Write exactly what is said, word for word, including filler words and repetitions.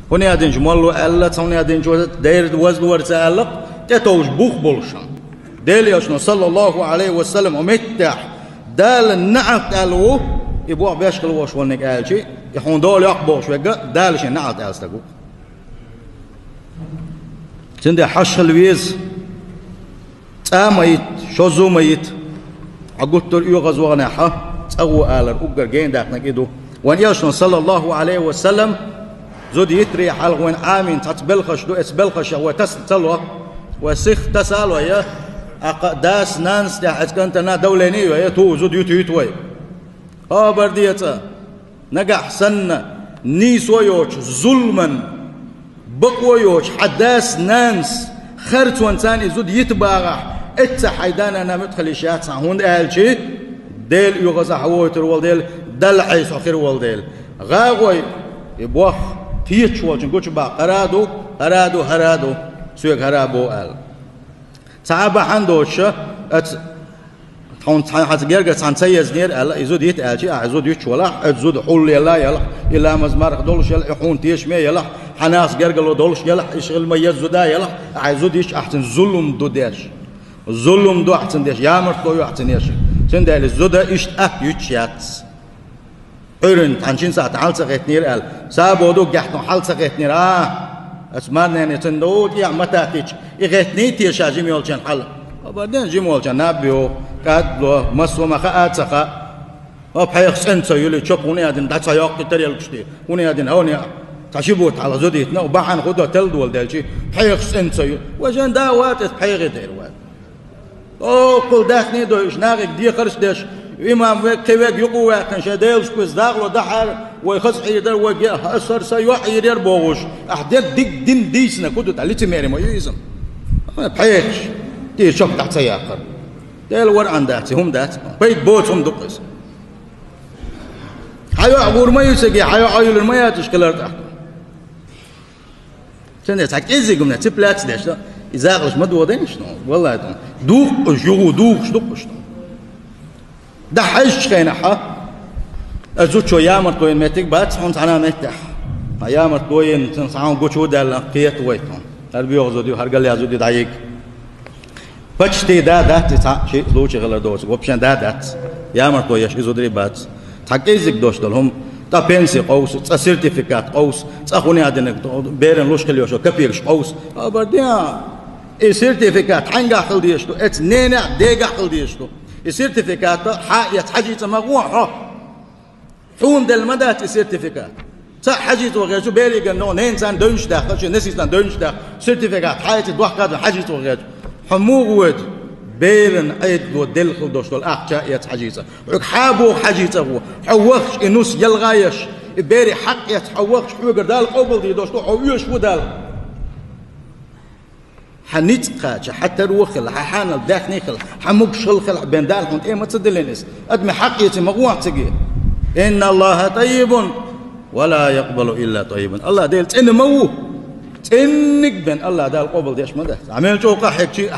ХӀуна яздинчу молло аьлла, цхьа хӀуна яздинчу дайра вазлора ца аьлла, тӀетовжа бух болуш хьан. Делан Элчано, саллаллаху Ӏалайхи ва саллам, хьо меттехь Дала наӀалт аьлла ву, и боху беш хила волуш волниг аьлчи, и хьуна дола йоккха бохуш вегга, Дала шен наӀалт аьлла стаг ву. Цундела хьаш хила веза, цӀа а ма йита, шозза а ма йита. Хьан гуттар а оьгӀаз ваханехьа, цӀа гӀо алар уггар гена даьккхинарг и ду. Вайн Элчано, саллаллаху Ӏалайхи ва саллам, зуда йитаре хьалха вайн Ӏамийна цхьацца белхаш ду, эцу белхашех вай тасна ца ло, вай сих таса а ло, я, аккха дас-нанас тӀехь эцу кӀантана давление а йо, я, ту зуда юьту-юьту вай. Хабар децӀа, нагахь санна, нийсо а йоцуш, зуламан, бакъо а йоцуш, хьан дас-нанас харцонца и зуда йита багӀахь, эцца хьайн да-нана муьтӀахь хила йиш яц хьан, хӀунда аьлчи Делан оьгӀаза хьан вохуьйтур волу дела, Далла хьайса хьо хир волу дела. ГӀагӀой, и боху кхеташ волчун гучубаккха хӀара а ду, хӀара а ду, хӀара а ду, соьга хӀара а бо аьлла. Цхьа а бахьана доцуша, аца, тхьуна цхьаьна хьаца гергара цхьаьна ца езнера аьлла, и зуда йита аьлчи, ахьа и зуда юьтуш валахь, оцу зуда хьуллела ялахь, и ламаз-марха долуш ялахь, и хьуна тешаме ялахь, хьан нахаца гергарло долуш ялахь, и ши хила ма еза зуда ялахь, ахьа и зуда йича ахьа цуьнан зулам ду деш. Зулам ду ахьа цуьнан деш, ямартло ю ахьа цуьнан еш. Цундела и зуда иштта атта юьтуш яц. Ӏуьйранна цхьана шина сахьтана хьала ца гӀеттинера аьлла, сабо ду гехтон хьала ца гӀеттинера, а? Аса марнене цуьнан ду тӀехь ма таттича, и гӀеттиний те ша жима йолчарна хьала? Хабар ден жима волчарна наб бу, кӀадло, массо а ма хаа а ца хаьа. О, пхьегӀас цӀена ца юьлу, чоп хӀуна яздина, дӀа ца йоккху и тарелкаш тӀе, хӀуна яздина, хӀуна яа. Цхьа ши бутт хьалха зуда йитина, бахьана хӀун до телла дола делчи, пхьегӀас цӀена ца юьлу. Важа, да вац иза пхьегӀа тера вац. Оккхул даьхний а дойуш, нахе дехарш а деш, имам вег, кхин вег юкъа а ваьккхина, шайн Делан куьйгаш дакъало дахьара, вай хаза Ӏийр дара, вай ге-, аса хӀара сан йоӀ Ӏийр яра бохуш, ахьа дерг диг дина дийцинарг хӀун ду тӀаккха, лицемерие ма ю иза? ПхьегӀаш, тӀера чоп дӀа ца яккхар. Делан варан дац, хӀума дац, пайда боцу хӀума ду-кх иза. Хьан йоӀ гӀур ма ю цига, хьан йоӀ Ӏуьйлур ма яц уьш хилар тӀаккха. Цундела цхьа кӀеззиг хӀуманах цепляться деш ду, и закъалш ма догӀу дайна шуна, валлахӀи, тхуна. Духуш, юху духуш ду-кх шуна. ДӀахьаьжчу хенахьа, аса зудчо ямартло йина меттиг бац хьуна цхьана а меттехь. Хьан ямартло йина, цунна цхьа хьуна гучу а даьлла, кхета вай тхуна. ХӀара боьха зуда ю, хӀара галъяьлла зуда ю, дӀайига. Почти да дац и цхьаъ, шиъ случай хилар доцург, вообще да дац. Ямартло еш и зударий бац. Цхьа кӀеззиг дош долу хӀума, цкъа пенси къовса, цкъа сертификат къовса, цкъа хӀуна яздинарг, берана луш хила йолуш йолу капекаш къовса. Хабар де, и сертификат хьаьнгахь хила дезаш ду, эцу ненехь, дегахь хила дезаш ду. И сертификат хьа а эцна хьажийца ма гӀо хьо. Хьуна делла ма дац и сертификат. Цхьаъ хьажийца ван гӀерташ ву, берийн геннара ненаца девнаш даьккха, шен несаца девнаш даьккха, сертификат хьаэций дохка а дан хьажийца ван гӀерташ. Хьо муха воьду? Берана Ӏедало делла хила долуш долу ахча а эцна хьажийца. Хьоьга хьан боху хьажийца ву? Хьо вахча и нус ялгӀа еш, и берийн хьакъ эцна хьо вахча, хьоьгара Дала къобалдийр долуш ду, хьо оьшуш ву Далла. Хьан ницкъ кхача, хьан таро хила, хьан хьанал даьхний хила, хьан могушалла хила, бен Дала хьуна тӀе ма ца диллина иза. Адамийн хьакъ эций ма гӀо хьо цига. Инна Аллаха таййибун, ва ла якъбалу илла таййибан. АллахӀ Дела цӀена ма ву. ЦӀенниг бен АллахӀ Дала къобалдеш ма дац. Ӏамел чӀогӀа къахьегчий,